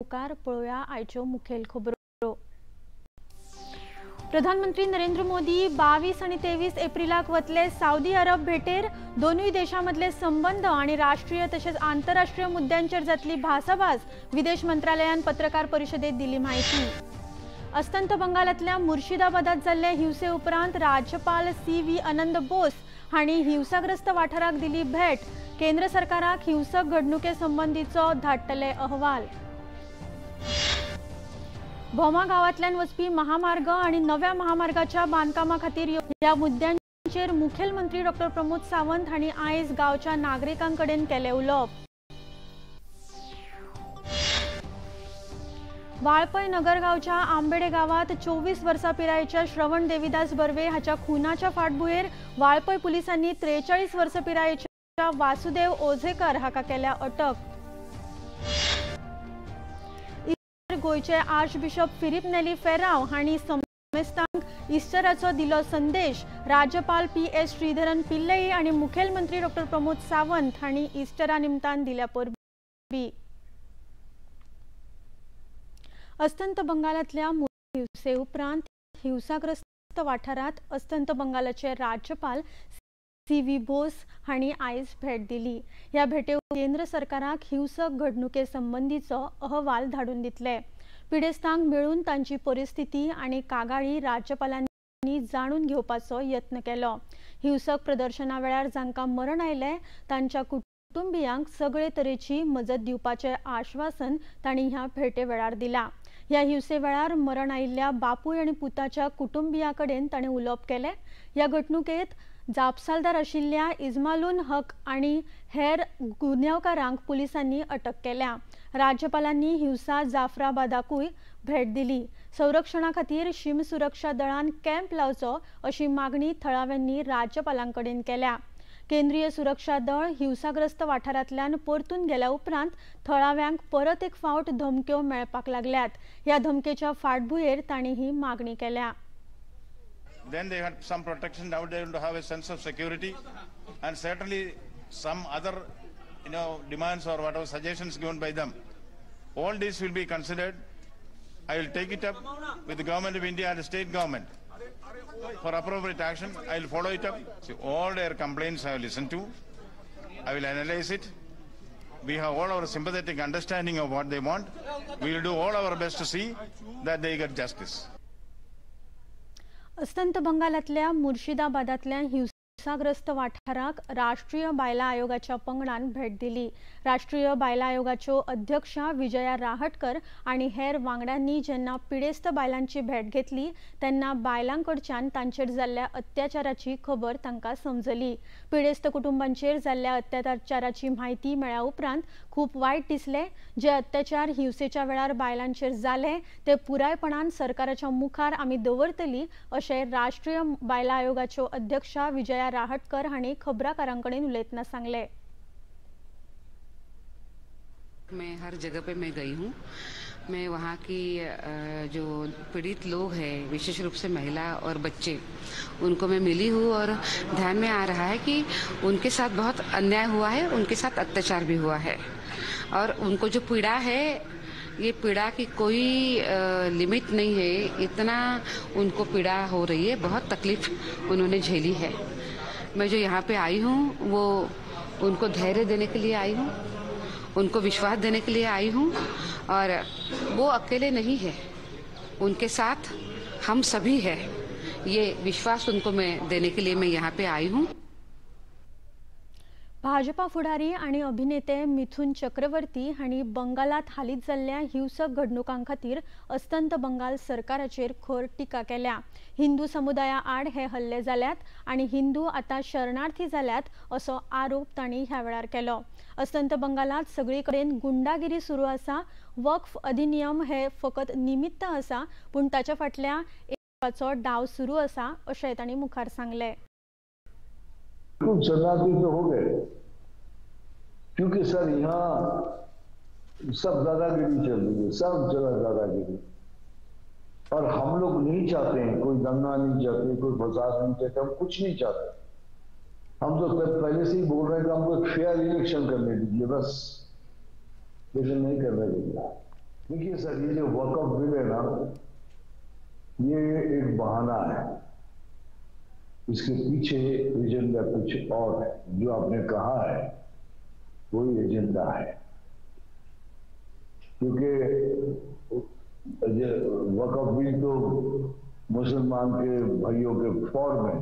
मुखार पळोवया आयच्यो मुखेल खबरो। प्रधानमंत्री नरेंद्र मोदी 22 आनी 23 एप्रिलाक वतले सावदी अरब भेटेर। दोनूय देशां मदले संबंध आनी राष्ट्रीय तशेंच आंतरराष्ट्रीय मुद्द्यांचेर जातली भासाभास। विदेश मंत्रालयान पत्रकार परिशदेत दिली म्हायती। अस्तंत बंगालांतल्या मुर्शिदाबादात जाल्ले हिंसे उपरांत राज्यपाल सी.व्ही. आनंद बोस हांणी हिंसाग्रस्त वाठाराक दिली भेट। केंद्र सरकाराक हिंसक घडणुके संबंदीचो धाडटले अहवाल। भोमा गांवांतल्यान वचपी महामार्ग आनी नव्या महामार्गाच्या बांदकामा खातीर ह्या मुद्द्यांचेर मुखेलमंत्री डॉ. प्रमोद सावंत हांणी आयज गांवच्या नागरिकां कडेन केलें उलोवप। वाळपय नगरगांवच्या आंबेडे गांवांत 24 वर्सां पिरायेच्या श्रवण देविदास बर्वे हाच्या खुनाच्या फाटभुंयेर वाळपय पुलिसांनी 43 वर्सां पिरायेच्या वासुदेव ओझेकर हाका केल्या अटक। गोंयचे आर्चबिशप फिलिप नेली फेराव हांणी समेस्तांक इस्टराचो दिलो संदेश। राज्यपाल पी.एस. श्रीधरन पिल्लई आनी मुखेलमंत्री डॉ. प्रमोद सावंत हांणी इस्टरा निमतान दिल्या परबी। अस्तंत बंगालांतल्या हिंसे उपरांत हिंसाग्रस्त वाठारांत अस्तंत बंगालाचे राज्यपाल सी.व्ही. बोस हांणी आयज भेट दिली। ह्या भेटे केंद्र सरकाराक हिंसक घडणुके संबंदीचो अहवाल धाडून दितले। पिडेस्तांक मेळून तांची परिस्थिती आनी कागाळी राज्यपालांनी जाणून घेवपाचो यत्न केलो। हिंसक प्रदर्शना वेळार जांकां मरण आयलें तांच्या कुटुंबियांक सगळे तरेची मजत दिवपाचें आश्वासन तांणी ह्या भेटे वेळार दिला। ह्या हिंसे वेळार मरण आयिल्ल्या बापूय आनी पुताच्या कुटुंबियां कडेन ताणें उलोवप केलें। ह्या घडणुकेंत जापसालदार आशिल्ल्या इजमालून हक आनी हेर गुन्यांवकारांक पुलिसांनी अटक केल्या। राज्यपालांनी हिंसा जाफराबादाकूय भेट दिली। संरक्षणा खातीर शीम सुरक्षा दळान कॅम्प लावचो अशी मागणी थळाव्यांनी राज्यपालां कडेन केल्या। केंद्रीय सुरक्षा दळ हिंसाग्रस्त वाठारांतल्यान परतून गेल्या उपरांत थळाव्यांक परत एक फावट धमक्यो मेळपाक लागल्यात। ह्या धमकेच्या फाटभुंयेर तांणी ही मागणी केल्या। Then they had some protection. Now they don't have a sense of security, and certainly some other, demands or whatever suggestions given by them. All this will be considered. I will take it up with the government of India and the state government for appropriate action. I will follow it up. See, all their complaints I will listen to. I will analyze it. We have all our sympathetic understanding of what they want. We will do all our best to see that they get justice. अस्तंत बंगालांतल्या मुर्शिदाबादांतल्या हिंसाग्रस्त वाठाराक राष्ट्रीय बायलां आयोगाच्या पंगडान भेट दिली। राष्ट्रीय बायलां आयोगाच्यो अध्यक्षा विजया राहटकर आनी हेर वांगड्यांनी जेन्ना पिडेस्त बायलांची भेट घेतली तेन्ना बायलां कडच्यान तांचेर जाल्ल्या अत्याचाराची खबर तांकां समजली। पिडेस्त कुटुंबांचेर जाल्ल्या अत्याचाराची म्हायती मेळ्ळ्या उपरांत खूब वायट दिसलें। जे अत्याचार हिंसेच्या वेळार बायलांचेर जाले ते पुरायपणान सरकाराच्या मुखार आमी दवरतली अशें राष्ट्रीय बायलां आयोगाच्यो अध्यक्षा विजया राहटकर हांणी खबराकारां कडेन उलयतना सांगलें। मैं हर जगह पे मैं गई हूँ। मैं वहाँ की जो पीड़ित लोग हैं, विशेष रूप से महिला और बच्चे, उनको मैं मिली हूँ और ध्यान में आ रहा है कि उनके साथ बहुत अन्याय हुआ है, उनके साथ अत्याचार भी हुआ है और उनको जो पीड़ा है, ये पीड़ा की कोई लिमिट नहीं है। इतना उनको पीड़ा हो रही है, बहुत तकलीफ उन्होंने झेली है। मैं जो यहाँ पे आई हूँ वो उनको धैर्य देने के लिए आई हूँ, उनको विश्वास देने के लिए आई हूँ और वो अकेले नहीं है, उनके साथ हम सभी हैं। ये विश्वास उनको मैं देने के लिए मैं यहाँ पे आई हूँ। भाजपा फुडारी आनी अभिनेते मिथुन चक्रवर्ती हांणी बंगालांत हालींच जाल्ल्या हिंसक घडणुकां खातीर अस्तंत बंगाल सरकाराचेर खर टिका केल्या। हिंदू समुदाया आड हे हल्ले जाल्यात आनी हिंदू आतां शरणार्थी जाल्यात असो आरोप तांणी ह्या वेळार केलो। अस्तंत बंगालांत सगळे कडेन गुंडागिरी सुरू आसा। वक्फ अधिनियम हे फकत निमित्त आसा, पूण ताच्या फाटल्या एकाचो डाव सुरू आसा अशें तांणी मुखार सांगलें। शरणार्थी तो हो गए, क्योंकि सर यहाँ सब दादागिरी चल रही है, सब जगह दादागिरी, और हम लोग नहीं चाहते हैं कोई दंगा, नहीं चाहते कोई फसाद, नहीं चाहते, हम कुछ नहीं चाहते। हम तो पहले से ही बोल रहे हैं कि हमको एक फेयर इलेक्शन करने दीजिए बस, लेकिन नहीं करने दीजिए। देखिए सर, ये जो वक्फ बिल है ना, ये एक बहाना है, इसके पीछे एजेंडा कुछ और है। जो आपने कहा है वही एजेंडा है, क्योंकि वक्फ बिल तो मुसलमान के भाइयों के फॉर्म है,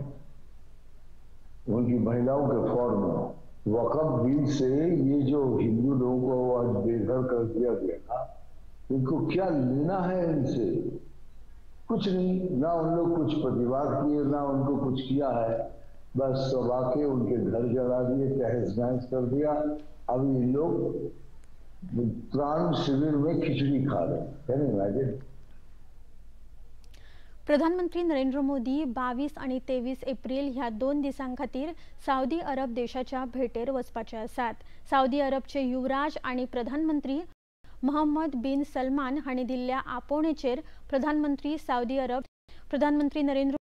उनकी महिलाओं के फॉर्म है। वक्फ बिल से ये जो हिंदू लोगों को आज बेघर कर दिया गया ना, इनको क्या लेना है इनसे? कुछ नहीं, ना उन लोग कुछ प्रतिवाद किए, ना उनको कुछ किया है, बस सब आके उनके घर जला दिए, तहस नहस कर दिया। अभी इन लोग त्राण शिविर में खिचड़ी खा रहे हैं। प्रधानमंत्री नरेंद्र मोदी 22 आणि 23 एप्रिल ह्या 2 दिसां खातीर सावदी अरब देशाच्या भेटेर वचपाचे आसात। सावदी अरबचे युवराज आणि प्रधानमंत्री मोहम्मद बिन सलमान हांणी दिल्ल्या आपोवणेचेर प्रधानमंत्री सावदी अरब प्रधानमंत्री नरेंद्र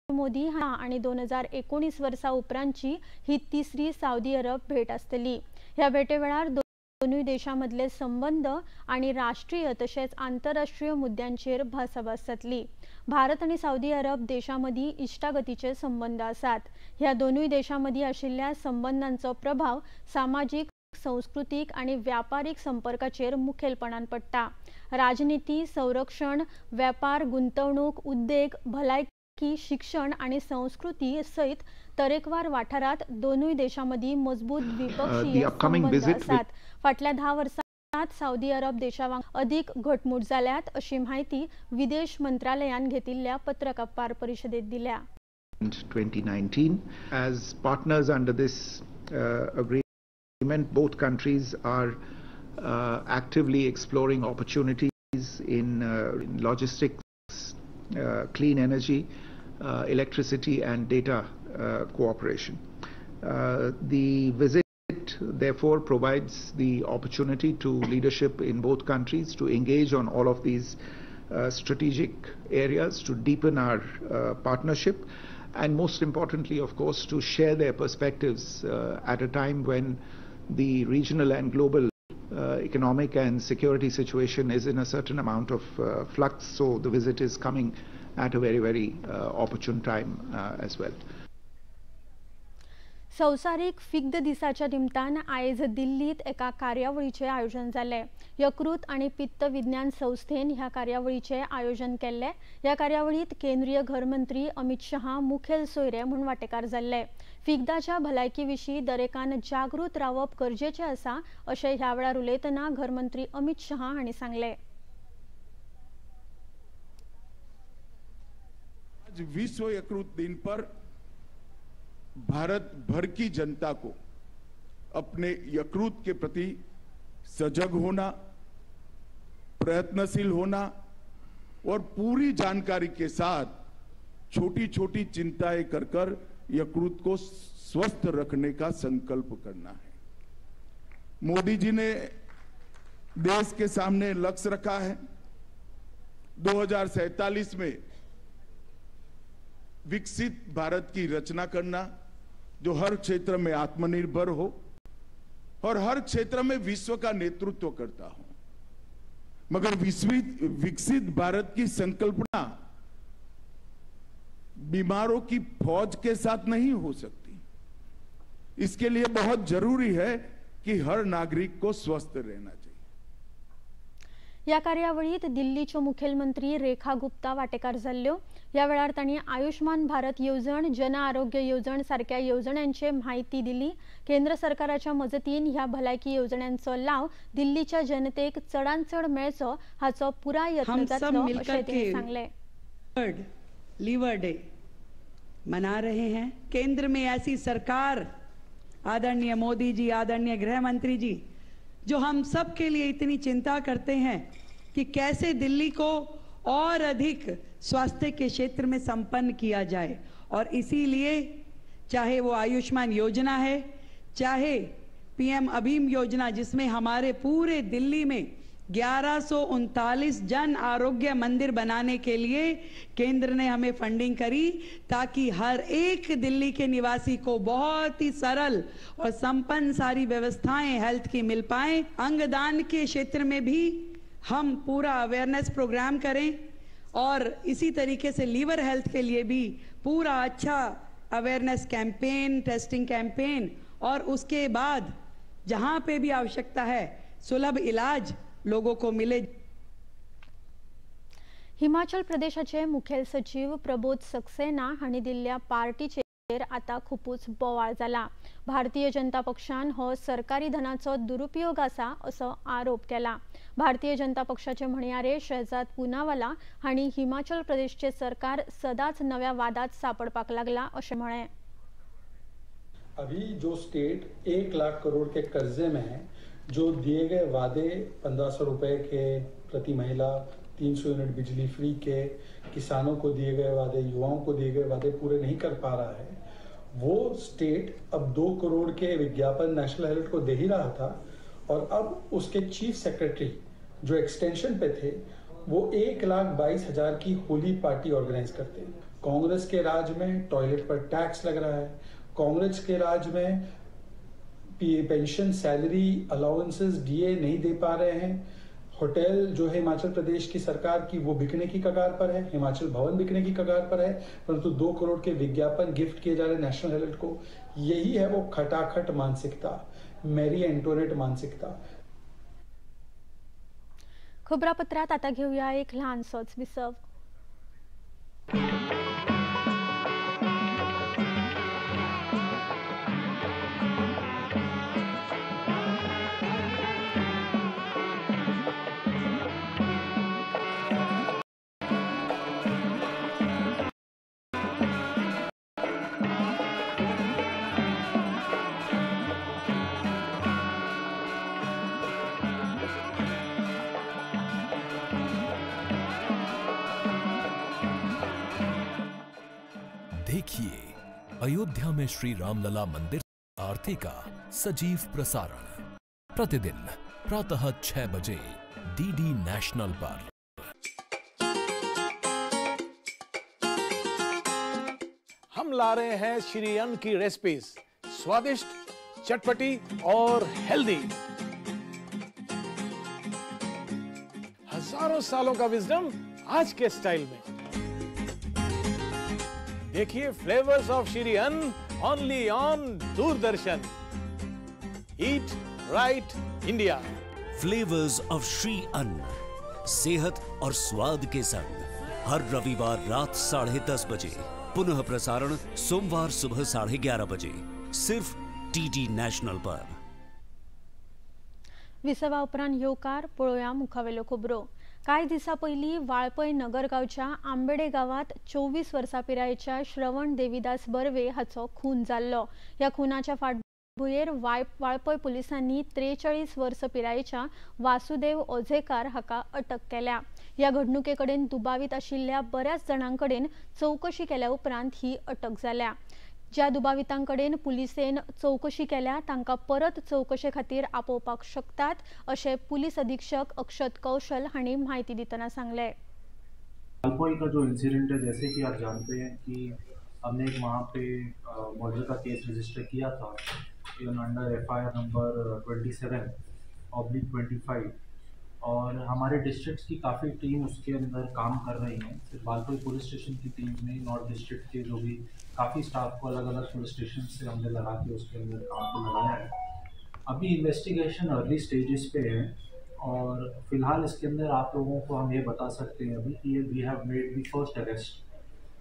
मोदी आणि 2019 वर्सा उपरांतची ही तिसरी सावदी अरब भेट आसतली। ह्या भेटे वेळार दोनूय देशां मदले संबंध आणि राष्ट्रीय तशेंच आंतरराष्ट्रीय मुद्द्यांचेर भासाभास जातली। भारत आणि सावदी अरब देशां मदीं इश्टागतीचे संबंध आसात। ह्या दोनूय देशां मदीं आशिल्ल्या संबंधांचो प्रभाव सामाजीक, सांस्कृतीक आणि व्यापारीक संपर्काचेर मुखेलपणान पडटा। राजनीती, संरक्षण, व्यापार, गुंतवणूक, उद्देग, भलायकी, शिक्षण आणि संस्कृती सहित तरेकवार वाठारात दोनूय देशां मदीं मजबूत द्विपक्षीय संबंध आसात। फाटल्या 10 वर्सांत सावदी अरब देशा वांगडा अदीक घटमूट जाल्यात अशी म्हायती विदेश मंत्रालयान घेतिल्ल्या पत्रकार परिशदेत दिल्या। 2019 as partners under this agreement, both countries are actively exploring opportunities in logistics, clean energy, electricity and data cooperation. The visit therefore provides the opportunity to leadership in both countries to engage on all of these strategic areas, to deepen our partnership, and most importantly, of course, to share their perspectives at a time when the regional and global economic and security situation is in a certain amount of flux. So the visit is coming at a very, very opportune time as well. संवसारीक फिग्द दिसाच्या निमतान आयज दिल्लीत एका कार्यावळीचें आयोजन जालें। यकृत आनी पित्त विज्ञान संस्थेन ह्या कार्यावळीचें आयोजन केल्लें। ह्या कार्यावळींत केंद्रीय घरमंत्री अमित शहा मुखेल सोयरे म्हूण वांटेकार जाल्ले। फिग्दाच्या भलायकी विशीं दरेकान जागृत रावप गरजेचें आसा अशें ह्या वेळार उलयतना घरमंत्री अमित शहा हांणी सांगलें। आज विश्व यकृत दिन पर भारत भर की जनता को अपने यकृत के प्रति सजग होना, प्रयत्नशील होना और पूरी जानकारी के साथ छोटी छोटी चिंताएं कर कर यकृत को स्वस्थ रखने का संकल्प करना है। मोदी जी ने देश के सामने लक्ष्य रखा है, 2047 में विकसित भारत की रचना करना, जो हर क्षेत्र में आत्मनिर्भर हो और हर क्षेत्र में विश्व का नेतृत्व करता हो। मगर विकसित भारत की संकल्पना बीमारों की फौज के साथ नहीं हो सकती। इसके लिए बहुत जरूरी है कि हर नागरिक को स्वस्थ रहना चाहिए। ह्या कार्यावळीत दिल्लीच्यो मुखेलमंत्री रेखा गुप्ता वांटेकार जाल्ल्यो। ह्या वेळार तांणी आयुष्मान भारत येवजण, जन आरोग्य येवजण सारक्या येवजण्यांची म्हायती दिली। केंद्र सरकाराच्या मजतीन ह्या भलायकी येवजण्यांचो लाव दिल्लीच्या जनतेक चडांत चड मेळचो हाचो पुराय यत्न जातलो अशें तिणें सांगलें। लिवर डे मना रहे हैं। केंद्र में ऐसी सरकार, आदरणीय मोदी जी, आदरणीय गृह मंत्री जी, जो हम सब के लिए इतनी चिंता करते हैं कि कैसे दिल्ली को और अधिक स्वास्थ्य के क्षेत्र में संपन्न किया जाए, और इसीलिए चाहे वो आयुष्मान योजना है, चाहे पीएम अभीम योजना, जिसमें हमारे पूरे दिल्ली में 1139 जन आरोग्य मंदिर बनाने के लिए केंद्र ने हमें फंडिंग करी, ताकि हर एक दिल्ली के निवासी को बहुत ही सरल और संपन्न सारी व्यवस्थाएं हेल्थ की मिल पाएं। अंगदान के क्षेत्र में भी हम पूरा अवेयरनेस प्रोग्राम करें और इसी तरीके से लीवर हेल्थ के लिए भी पूरा अच्छा अवेयरनेस कैंपेन, टेस्टिंग कैंपेन और उसके बाद जहां पे भी आवश्यकता है सुलभ इलाज लोगों को मिले। हिमाचल प्रदेशाचे मुखेल सचिव प्रबोध सक्सेना हांणी दिल्ल्या पार्टीचेर आतां खुपूच बोवाळ जाला। भारतीय जनता पक्षान हो सरकारी धनाचो दुरुपयोग आसा असो आरोप केला। भारतीय जनता पक्षाचे म्हणयारे शहजाद पुनावाला हांणी हिमाचल प्रदेशचे सरकार सदांच नव्या वादात सापडपाक लागला अशें म्हळें। अभी जो स्टेट 1 लाख करोड़ के कर्जे में है, जो दिए गए वादे 1500 रुपए के प्रति महिला, 300 यूनिट बिजली फ्री के, किसानों को दिए गए वादे, युवाओं को दिए गए वादे पूरे नहीं कर पा रहा है, वो स्टेट अब 2 करोड़ के विज्ञापन नेशनल हेराल्ड को दे ही रहा था और अब उसके चीफ सेक्रेटरी जो एक्सटेंशन पे थे वो 1,22,000 की होली पार्टी ऑर्गेनाइज करते हैं। कांग्रेस के राज में टॉयलेट पर टैक्स लग रहा है, कांग्रेस के राज में पेंशन, सैलरी, अलाउंसेस, डीए नहीं दे पा रहे हैं, होटल जो है हिमाचल प्रदेश की सरकार की वो बिकने की कगार पर है, हिमाचल भवन बिकने की कगार पर है, परंतु 2 करोड़ के विज्ञापन गिफ्ट किए जा रहे हैं नेशनल हेराल्ड को। यही है वो खटाखट मानसिकता, मैरी एंटोनेट मानसिकता। खबरापत्रात आता घेऊया एक ल्हानसोच विसव। देखिए अयोध्या में श्री रामलला मंदिर आरती का सजीव प्रसारण प्रतिदिन प्रातः 6 बजे डीडी नेशनल पर। हम ला रहे हैं श्री अन्न की रेसिपीज, स्वादिष्ट, चटपटी और हेल्दी। हजारों सालों का विजडम आज के स्टाइल में। देखिए flavours of Shri Anna only on Doordarshan. Eat right India. Flavours of Shri Anna, सेहत और स्वाद के संग, हर रविवार रात 10:30 बजे, पुनः प्रसारण सोमवार सुबह 11:30 बजे, सिर्फ डीडी नेशनल पर। विसवा उपरांत येवकार पळोवया मुखावेल्यो खबरो। कांय दिसां पयलीं वाळपय नगर गांवच्या आंबेडे गांवांत 24 वर्सां पिरायेच्या श्रवण देवीदास बर्वे हाचो खून जाल्लो। ह्या खुनाच्या फाटभुंयेर वाळपय पुलिसांनी 43 वर्सां पिरायेच्या वासुदेव ओझेकार हाका अटक केल्या। ह्या घडणुके कडेन दुबावीत आशिल्ल्या बऱ्याच जाणां कडेन चवकशी केल्या उपरांत ही अटक जाल्या। ज्या दुबावितांकडेन पुलिसेन चवकशी केल्या तांकां परत चवकशे खातीर आपोवपाक शकतात अशें पुलीस अधीक्षक अक्षत कौशल हांणी म्हायती दितना सांगलें। वालपोई का जो इंसिडेंट है, जैसे कि आप जानते हैं कि हमने एक वहाँ पे मर्डर का केस रजिस्टर किया था इन अंडर एफआईआर नंबर 27/25 और हमारे डिस्ट्रिक्ट्स की काफ़ी टीम उसके अंदर काम कर रही हैं। सिर्फ वालपोई पुलिस स्टेशन की टीम नहीं, नॉर्थ डिस्ट्रिक्ट के जो भी काफ़ी स्टाफ को अलग अलग पुलिस स्टेशन से हमने लगा के उसके अंदर काम को लगाया है। अभी इन्वेस्टिगेशन अर्ली स्टेजेस पे है और फिलहाल इसके अंदर आप लोगों को हम ये बता सकते हैं अभी कि we have made the first arrest.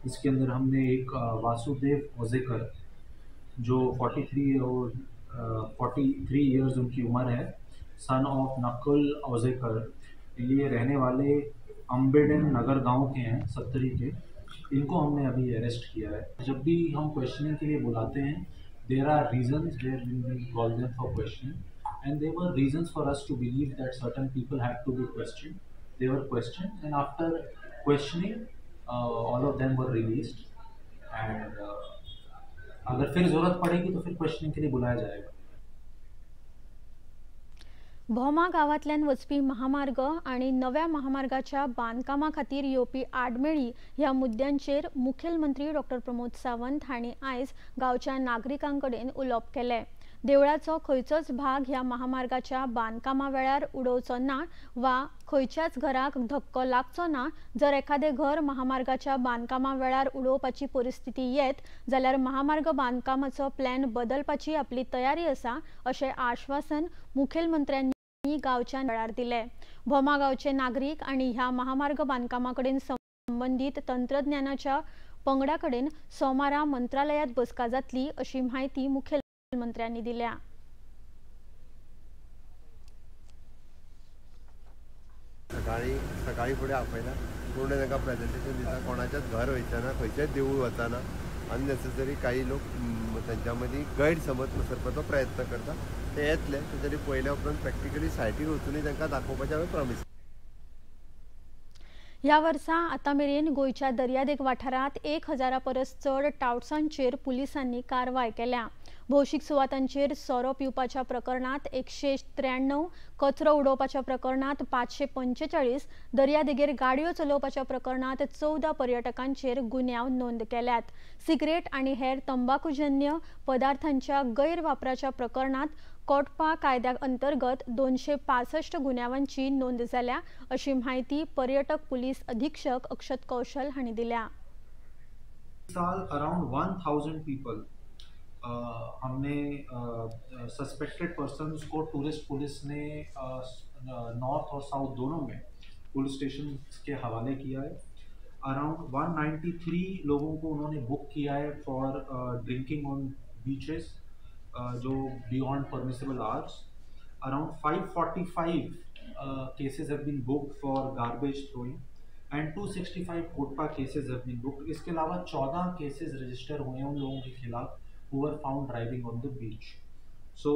इसके अंदर हमने एक वासुदेव ओजेकर जो 43 ईयर्स उनकी उम्र है, सन ऑफ नकुल ओजेकर, ये रहने वाले अम्बेडन नगर गांव के हैं, 70 के, इनको हमने अभी अरेस्ट किया है। जब भी हम क्वेश्चनिंग के लिए बुलाते हैं, there are reasons where we call them for questioning and there were reasons for us to believe that certain people had to be questioned. They were questioned and after questioning all of them were released and अगर फिर ज़रूरत पड़ेगी तो फिर questioning K लिए बुलाया जाएगा। भोमा गांवांतल्यान वचपी महामार्ग आनी नव्या महामार्गाच्या बांदकामा खातीर येवपी आडमेळी ह्या मुद्द्यांचेर मुखेलमंत्री डॉक्टर प्रमोद सावंत हांणी आयज गांवच्या नागरिकां कडेन उलोवप केलें। देवळाचो खंयचोच भाग ह्या महामार्गाच्या बांदकामा वेळार उडोवचो ना वा खंयच्याच घराक धक्को लागचो ना। जर एखादें घर महामार्गाच्या बांदकामा वेळार उडोवपाची परिस्थिती येत जाल्यार महामार्ग बांदकामाचो प्लॅन बदलपाची आपली तयारी आसा अशें आश्वासन मुखेलमंत्र्यांनी गांवच्या वेळार दिलें। भोमा गांवचे नागरीक आनी ह्या महामार्ग बांदकामा कडेन संबंदीत तंत्रज्ञानाच्या पंगडा कडेन सोमारा मंत्रालयात बसका जातली अशी म्हायती मुखेलमंत्र्यांनी दिल्या। सकाळी सकाळी फुडें आपयला पूर्ण तांकां प्रेजेंटेशन दिता। कोणाच्याच घर वयचें ना, खंयचेच देवूळ वचना, अननेसेसरी काही लोक तांच्या मदीं गैरसमज पसरपाचो प्रयत्न करता। ते येतले तेंच्यांनी पळयल्या उपरांत प्रॅक्टिकली सायटीर वचूनय तांकां दाखोवपाचें हांवें प्रॉमीस। ह्या वर्सा आतां मेरेन गोंयच्या दर्यादेग वाठारांत 1000 परस चड टावट्सांचेर पुलिसांनी कारवाय केल्या। भौशीक सुवातांचेर सोरो पिवपाच्या प्रकरणांत 193, कचरो उडोवपाच्या प्रकरणांत 545, दर्यादेगेर गाडयो चलोवपाच्या प्रकरणांत 14 पर्यटकांचेर गुन्यांव नोंद केल्यात। सिगरेट आनी हेर तंबाखूजन्य पदार्थांच्या गैरवापराच्या प्रकरणांत कोटपा कायद्या अंतर्गत 265 गुन्यांवांची नोंद जाल्या अशी म्हायती पर्यटक पुलीस अधीक्षक अक्षत कौशल हांणी दिल्या। साल अराउंड 1000 पीपल हमने सस्पेक्टेड पर्सन्स को टूरिस्ट पुलिस ने नॉर्थ और साउथ दोनों में पुलिस स्टेशन के हवाले किया है। अराउंड 193 लोगों को उन्होंने बुक किया है फॉर ड्रिंकिंग ऑन बीचेस जो beyond permissible hours. Around 545 cases have been booked for garbage throwing and 265 COTPA cases have been booked. इसके अलावा 14 केसेस रजिस्टर हुए हैं उन लोगों के खिलाफ who were found driving on the beach. So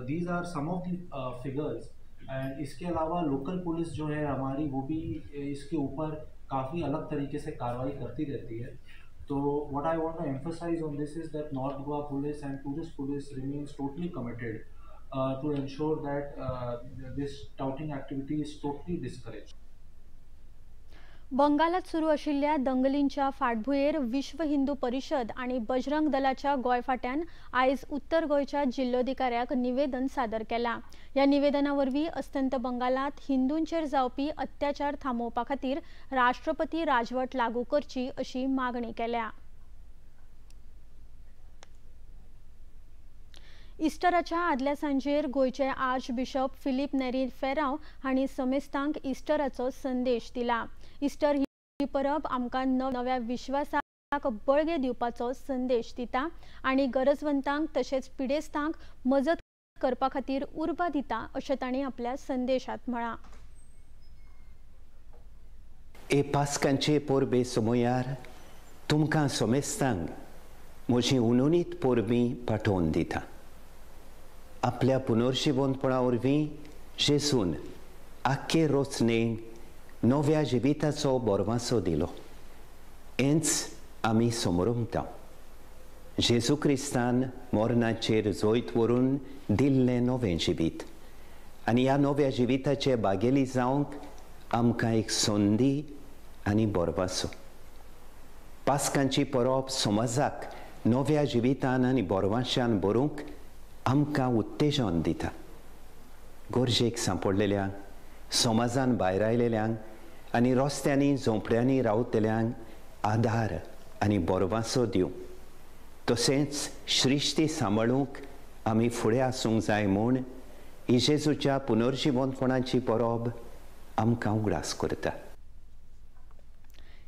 these are some of the figures. And इसके अलावा local police जो है हमारी वो भी इसके ऊपर काफ़ी अलग तरीके से कार्रवाई करती रहती है। तो what I want to emphasize on this is that North Goa Police and Tourist Police remains totally committed to ensure that this touting activity is totally discouraged. बंगालात सुरू आशिल्ल्या दंगलींच्या फाटभुंयेर विश्व हिंदू परिषद आनी बजरंग दलाच्या गोंय फाट्यान आयज उत्तर गोंयच्या जिल्लोधिकाऱ्याक निवेदन सादर केलां। ह्या निवेदना वरवीं अस्तंत बंगालात हिंदूंचेर जावपी अत्याचार थांबोवपा खातीर राष्ट्रपती राजवट लागू करची अशी मागणी केल्या। इस्टराच्या आदल्या सांजेर गोंयचे आर्च बिशप फिलीप नेरी फेराव हांणी समेस्तांक इस्टराचो संदेश दिला। इस्टर ही परब आमकां नव्या विश्वासाक बळगें दिवपाचो संदेश दिता आनी गरजवंतांक तशेंच पिडेस्तांक मजत करपा खातीर उर्बा दिता अशें तांणी आपल्या संदेशांत म्हळां। ए पास्कांचे परबे समयार तुमकां समेस्तांक म्हजी उनोनीत परबीं पाठोवन दिता। आपल्या पुनर्जिवंतपणा वरवीं जेजून आख्खे रचनेक नव्या जिविताचो बोरवासो दिलो, हेंच आमी समरमता। जेजू क्रिस्तान मरणाचेर जैत व्हरून दिल्लें नवें जिवीत आनी ह्या नव्या जिविताचे बागेली जावंक आमकां एक संदी आनी बोरवासो। पास्कांची परब समाजाक नव्या जिवितान आनी बोरवाशान भरूंक आमकां उत्तेजन दिता। गरजेक सांपडलेल्यांक, समाजान भायर आयलेल्यांक आनी रस्त्यांनी झोंपड्यांनी रावतल्यांक आदार आनी बोरवासो दिवं, तशेंच सृश्टी सांबाळूंक आमी फुडें आसूंक जाय म्हूण ही जेजूच्या पुनर्जिवंतपणाची परब आमकां उगडास करता।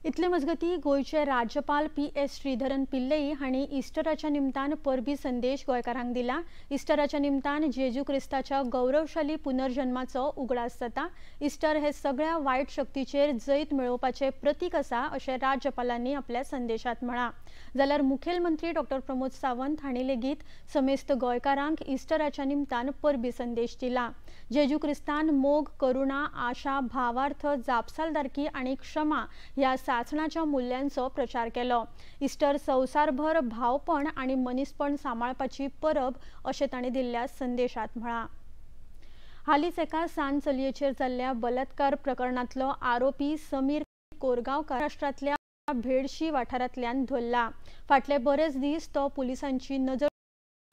इतले मजगती गोंयचे राज्यपाल पी.एस. श्रीधरन पिल्लई हांणी इस्टराच्या निमतान परबी संदेश गोंयकारांक दिला। इस्टराच्या निमतान जेजू क्रिस्ताच्या गौरवशाली पुनर्जन्माचो उगडास जाता। इस्टर हे सगळ्या वायट शक्तीचेर जैत मेळोवपाचें प्रतीक आसा अशें राज्यपालांनी आपल्या संदेशांत म्हळां। जाल्यार मुखेलमंत्री डॉ. प्रमोद सावंत हांणी लेगीत समेस्त गोंयकारांक इस्टराच्या निमतान परबी संदेश दिला। जेजू क्रिस्तान मोग, करुणा, आशा, भावार्थ, जापसालदारकी आनी क्षमा ह्या सासणाच्या मूल्यांचो प्रचार केलो। इस्टर संवसारभर भावपण आनी मनीसपण सांबाळपाची परब अशें तांणी दिल्ल्या संदेशांत म्हळां। हालींच एका सान चलयेचेर जाल्ल्या बलात्कार प्रकरणांतलो आरोपी समीर कोरगांवकार महाराष्ट्रांतल्या भेडशी वाठारांतल्यान धरला। फाटले बरेच दीस तो पुलिसांची नजर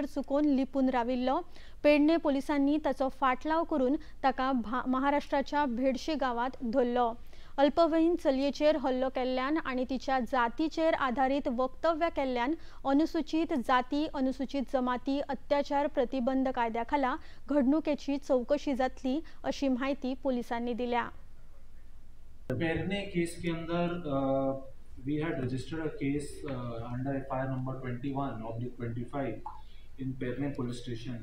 चुकोवन लिपून राविल्लो। पेडणे पोलिसांनी ताचो फाटलाव करून ताका महाराष्ट्राच्या भेडशी गांवांत धरलो। अल्पवयीन चलयेचेर हल्लो केल्ल्यान आनी तिच्या जातीचेर आधारीत वक्तव्य केल्ल्यान अनुसूचित जाती अनुसूचित जमाती अत्याचार प्रतिबंध कायद्या खाला घडणुकेची चौकशी जातली अशी माहिती पोलिसांनी दिल्या। पेरणे केस के अंदर we had registered a case under FIR number 21/25 in Pernem police station.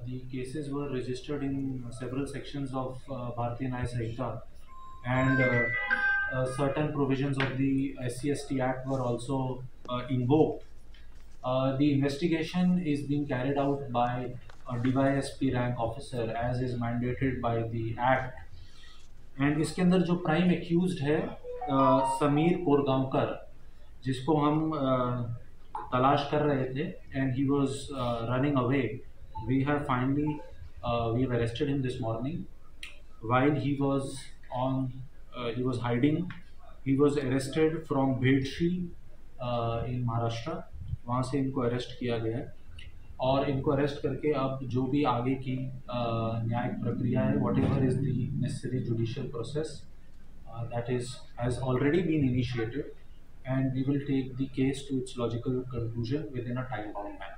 The cases were registered in several sections of Bharatiya Nyaya Sanhita and certain provisions of the SC/ST Act were also invoked. The investigation is being carried out by a DYSP rank officer as is mandated by the Act. And इसके अंदर जो prime accused है समीर कोरगांवकर, जिसको हम तलाश कर रहे थे and he was running away, we have finally we have arrested him this morning. While he was on he was hiding, he was arrested from Bhedshi in Maharashtra. वहाँ से इनको अरेस्ट किया गया है और इनको arrest करके अब जो भी आगे की न्यायिक प्रक्रिया है, whatever is the necessary judicial process that is has already been initiated and we will take the case to its logical conclusion within a time bound manner.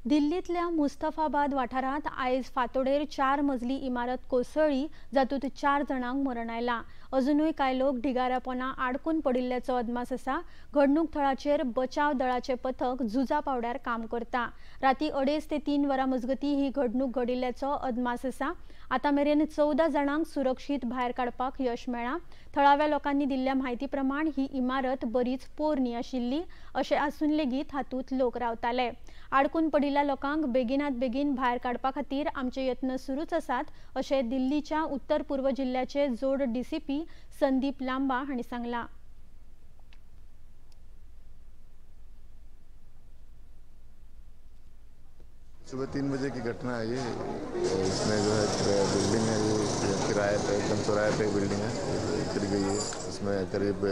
दिल्लीतल्या मुस्तफाबाद वाठारांत आयज फातोडेर 4 मजली इमारत कोसळ्ळी, जातूंत 4 जाणांक मरण आयलां। अजुनूय कांय लोक ढिगाऱ्यापोना आडकून पडिल्ल्याचो अदमास आसा। घडणूक थळाचेर बचाव दळाचें पथक झुजा पावड्यार काम करता। राती 2:30 ते 3 वरां मजगतीं ही घडणूक घडिल्ल्याचो अदमास आसा। आतां मेरेन 14 जाणांक सुरक्षीत भायर काडपाक यश मेळ्ळां। थळाव्या लोकांनी दिल्ल्या म्हायती प्रमाण ही इमारत बरीच पोरणी आशिल्ली, अशें आसून लेगीत हातूंत लोक रावताले। आडकून पडिल्ल्या लोकांक बेगिनात बेगीन भायर काडपा खातीर आमचे यत्न सुरूच आसात, अशें दिल्लीच्या उत्तर पूर्व जिल्ल्याचे जोड डीसीपी संदीप लांबा हांणी सांगलां। सुबह 3 बजे की घटना है ये। इसमें जो है बिल्डिंग है, ये किराए पे, एकदम चौराहे पे बिल्डिंग है, गिर गई है। इसमें करीब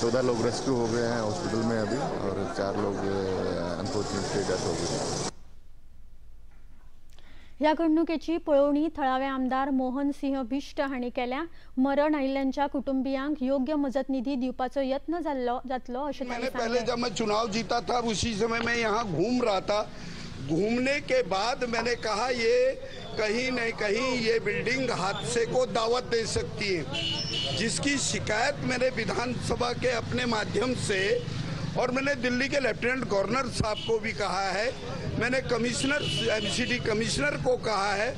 14 लोग रेस्क्यू हो गए हैं हॉस्पिटल में अभी और 4 लोग अनफॉर्चुनेटली डेथ हो गई। ह्या घडणुकेची पळोवणी थळावे आमदार मोहन सिंह बिष्ट हांणी केल्या। मरण आयिल्ल्यांच्या कुटुंबियांक योग्य मजत निधी दिवपाचो यत्न जातलो अशें मैंने पहले जब मैं चुनाव जीता था उसी समय मैं यहाँ घूम रहा था। घूमने के बाद मैंने कहा ये कहीं न कहीं ये बिल्डिंग हादसे को दावत दे सकती है, जिसकी शिकायत मैंने विधानसभा के अपने माध्यम से और मैंने दिल्ली के लेफ्टिनेंट गवर्नर साहब को भी कहा है, मैंने कमिश्नर एमसीडी कमिश्नर को कहा है।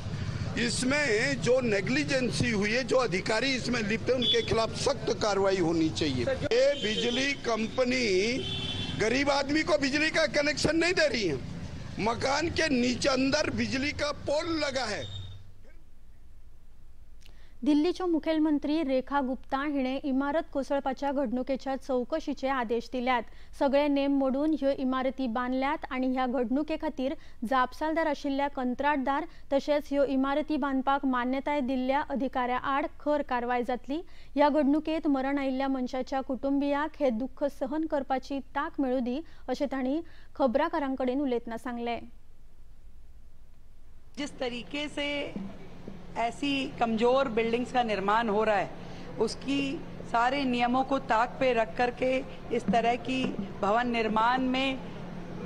इसमें जो नेग्लिजेंसी हुई है, जो अधिकारी इसमें लिप्त हैं, उनके खिलाफ सख्त कार्रवाई होनी चाहिए। ये बिजली कंपनी गरीब आदमी को बिजली का कनेक्शन नहीं दे रही है, मकान के नीचे अंदर बिजली का पोल लगा है। दिल्लीच्यो मुखेलमंत्री रेखा गुप्ता हिणे इमारत कोसळपाच्या घडणुकेच्या चौकशीचे आदेश दिल्यात। सगळे नेम मोडून ह्यो इमारती बांदल्यात आनी ह्या घडणुके खातीर जापसालदार आशिल्ल्या कंत्राटदार तशेंच ह्यो इमारती बांदपाक मान्यताय दिल्ल्या अधिकाऱ्या आड खर कारवाय जातली। ह्या घडणुकेत मरण आयिल्ल्या मनशाच्या कुटुंबियाक हे दुःख सहन करपाची तांक मेळूं दी अशें तांणी खबराकारां कडेन उलयतना सांगलें। जिस तरीके से ऐसी कमज़ोर बिल्डिंग्स का निर्माण हो रहा है, उसकी सारे नियमों को ताक पे रख करके इस तरह की भवन निर्माण में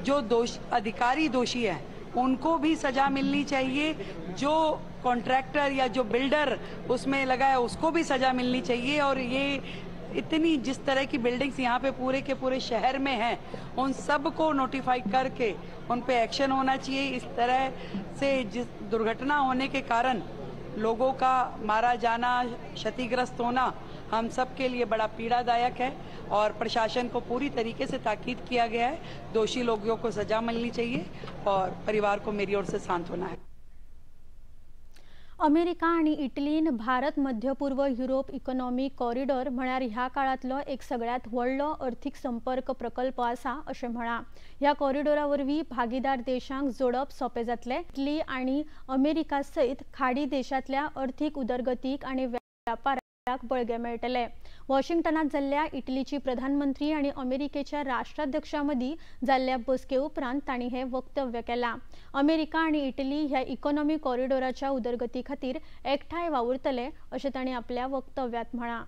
जो दोष अधिकारी दोषी हैं उनको भी सज़ा मिलनी चाहिए, जो कॉन्ट्रैक्टर या जो बिल्डर उसमें लगा है उसको भी सज़ा मिलनी चाहिए। और ये इतनी जिस तरह की बिल्डिंग्स यहाँ पे पूरे के पूरे शहर में हैं उन सब को नोटिफाई करके उन पे एक्शन होना चाहिए। इस तरह से जिस दुर्घटना होने के कारण लोगों का मारा जाना, क्षतिग्रस्त होना हम सब के लिए बड़ा पीड़ादायक है और प्रशासन को पूरी तरीके से ताकीद किया गया है, दोषी लोगों को सजा मिलनी चाहिए और परिवार को मेरी ओर से शांत होना है। अमेरिका आणि इटलीन भारत मध्यपूर्व युरोप इकॉनॉमिक कॉरिडॉर म्हळ्यार ह्या काळांतलो एक सगळ्यांत व्हडलो अर्थीक संपर्क प्रकल्प आसा अशें म्हळां। ह्या कॉरिडॉरा वरवीं भागीदार देशांक जोडप सोंपें जातलें। इटली आनी अमेरिका सयत खाडी देशांतल्या अर्थीक उदरगतीक आनी व्यापाराक खेळाक बळगें मेळटलें। वॉशिंग्टनांत जाल्ल्या इटलीची प्रधानमंत्री आनी अमेरिकेच्या राष्ट्राध्यक्षा मदीं जाल्ल्या बसके उपरांत तांणी हें वक्तव्य केलां। अमेरिका आनी इटली ह्या इकॉनॉमी कॉरिडोराच्या उदरगती खातीर एकठांय वावुरतले अशें तांणी आपल्या वक्तव्यांत म्हळां।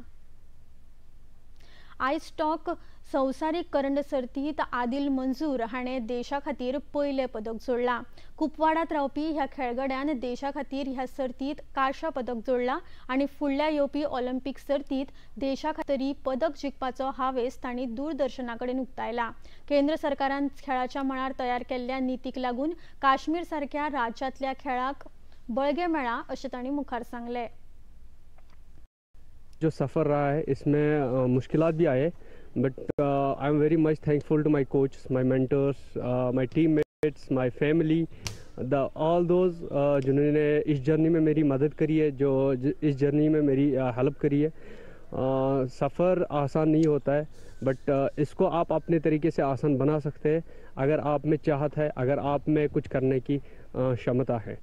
आयज स्टॉक संवसारीक करंड सर्तीत आदिल मंजूर हाणें देशा खातीर पयलें पदक जोडलां। कुपवाडांत रावपी ह्या खेळगड्यान देशा खातीर ह्या सर्तीत कांश्या पदक जोडलां आनी फुडल्या येवपी ऑलिम्पीक सर्तीत देशा खातीर पदक जिखपाचो हावेस तांणी दूरदर्शना कडेन उक्तायला। केंद्र सरकारान खेळाच्या मळार तयार केल्ल्या नितीक लागून काश्मीर सारक्या राज्यांतल्या खेळाक बळगें मेळ्ळां अशें तांणी मुखार सांगलें। जो सफ़र रहा है इसमें मुश्किलात भी आए, but I am very much thankful to my coach, my mentors, my teammates, my family, the all those जिन्होंने इस जर्नी में मेरी मदद करी है, जो इस जर्नी में मेरी हेल्प करी है। सफ़र आसान नहीं होता है, बट इसको आप अपने तरीके से आसान बना सकते हैं अगर आप में चाहत है, अगर आप में कुछ करने की क्षमता है।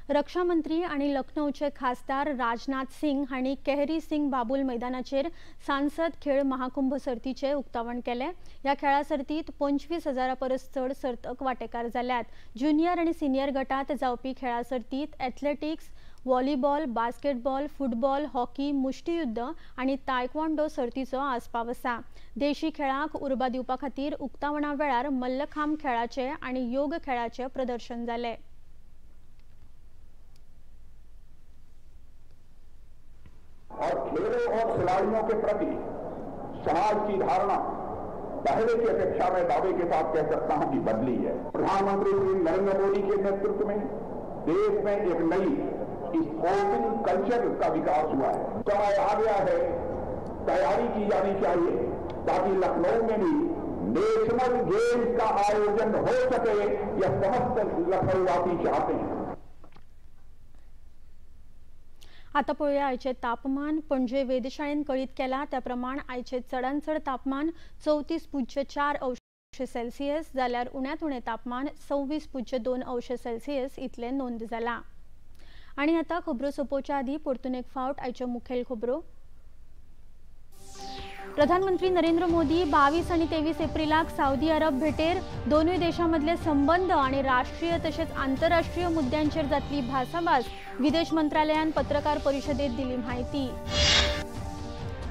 रक्षा मंत्री आनी लखनौचे खासदार राजनाथ सिंग हांणी केहरी सिंग बाबुल मैदानाचेर सांसद खेळ महाकुंभ सर्तीचें उक्तावण केलें। ह्या खेळा सर्तीत 25,000 परस चड सर्तक वांटेकार जाल्यात। ज्युनियर आनी सिनियर गटांत जावपी खेळा सर्तीत athletics, volleyball, basketball, football, hockey, मुष्टियुद्ध आनी तायक्वांडो सर्तीचो आस्पाव आसा। देशी खेळाक उर्बा दिवपा खातीर उक्तावणा वेळार मल्लखांब खेळाचें आनी योग खेळाचें प्रदर्शन जालें। और खेलों और खिलाड़ियों के प्रति समाज की धारणा पहले की अपेक्षा में दावे के साथ कह सकता हूं कि बदली है। प्रधानमंत्री श्री नरेंद्र मोदी के नेतृत्व में देश में एक नई स्पोर्टिंग कल्चर का विकास हुआ है। समय आ गया है, तैयारी की जानी चाहिए ताकि लखनऊ में भी नेशनल गेम्स का आयोजन हो सके, यह समस्त लखनऊवासी चाहते हैं। आता पळोवया आयचें तापमान। पणजे वेधशाळेन कळीत केलां त्या प्रमाण आयचें चडांत चड तापमान 34.4 अंश सेल्सियस जाल्यार उण्यांत उणें तापमान 26.2 अंश सेल्सियस इतलें नोंद जालां। आनी आतां खबरो सोंपोवच्या आदीं परतून एक फावट आयच्यो मुखेल खबरो। प्रधानमंत्री नरेंद्र मोदी 22 आनी 23 एप्रिलाक सावदी अरब भेटेर। दोनूय देशां मदले संबंध आनी राष्ट्रीय तशेंच आंतरराष्ट्रीय मुद्द्यांचेर जातली भासाभास, विदेश मंत्रालयान पत्रकार परिशदेत दिली म्हायती।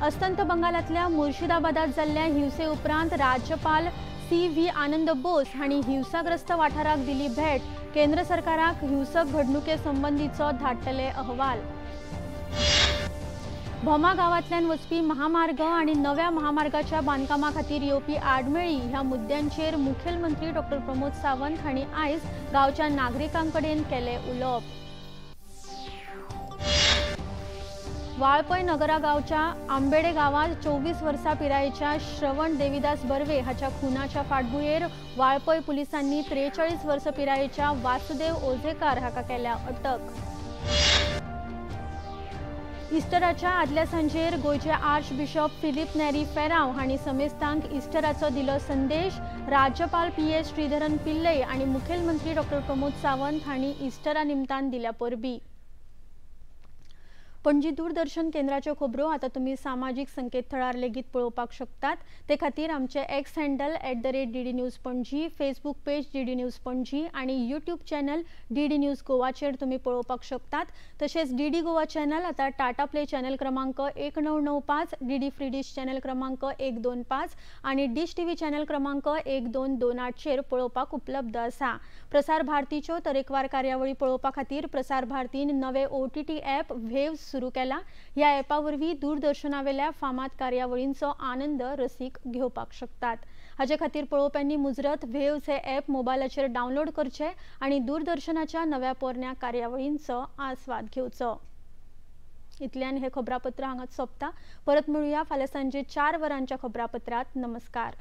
अस्तंत बंगालांतल्या मुर्शिदाबादात जाल्ल्या हिंसे उपरांत राज्यपाल CV Anand Bose हांणी हिंसाग्रस्त वाठाराक दिली भेट, केंद्र सरकाराक हिंसक घडणुके संबंदीचो धाडटले अहवाल। भोमा गांवांतल्यान वचपी महामार्ग आनी नव्या महामार्गाच्या बांदकामा खातीर येवपी आडमेळी ह्या मुद्द्यांचेर मुखेलमंत्री डॉ प्रमोद सावंत हांणी आयज गांवच्या नागरिकां कडेन केलें उलोवप। वाळपय नगरा गांवच्या आंबेडे गांवांत 24 वर्सां पिरायेच्या श्रवण देविदास बर्वे हाच्या खुनाच्या फाटभुंयेर वाळपय पुलिसांनी 43 वर्सां पिरायेच्या वासुदेव ओझेकार हाका केल्या अटक। इस्टराच्या आदल्या सांजेर गोंयचे आर्च बिशप फिलीप नेरी फेराव हांणी समेस्तांक इस्टराचो दिलो संदेश। राज्यपाल PS Sreedharan Pillai आनी मुखेलमंत्री डॉ प्रमोद सावंत हांणी इस्टरा निमतान दिल्या परबी। पणजी दूरदर्शन केंद्राच्यो खबरो आतां तुमी सामाजीक संकेतथळार लेगीत पळोवपाक शकतात। ते खातीर आमचे X handle @DD News Panaji, Facebook page DD News Panaji आनी यूट्यूब चॅनल DD news गोवाचेर तुमी पळोवपाक शकतात। तशेंच DD Goa channel आतां टाटा प्ले चॅनल क्रमांक 1995, DD free डिश चॅनल क्रमांक 125 आनी डिश TV channel क्रमांक 1228चेर पळोवपाक उपलब्ध आसा। प्रसार भारतीच्यो तरेकवार कार्यावळी पळोवपा खातीर प्रसार भारतीन नवे OTT app waves सुरू केला। ह्या ॲपा वरवीं दूरदर्शनावेल्या फामाद कार्यावळींचो आनंद रसीक घेवपाक शकतात। हाचे खातीर पळोवप्यांनी मुजरत वेव्स हे ॲप मोबायलाचेर डावनलोड करचे आनी दूरदर्शनाच्या नव्या पोरण्या कार्यावळींचो आस्वाद घेवचो। इतल्यान हे खबरापत्र हांगाच सोंपता। परत मेळुया फाल्यां सांजे 4 वरांच्या खबरापत्रांत। नमस्कार।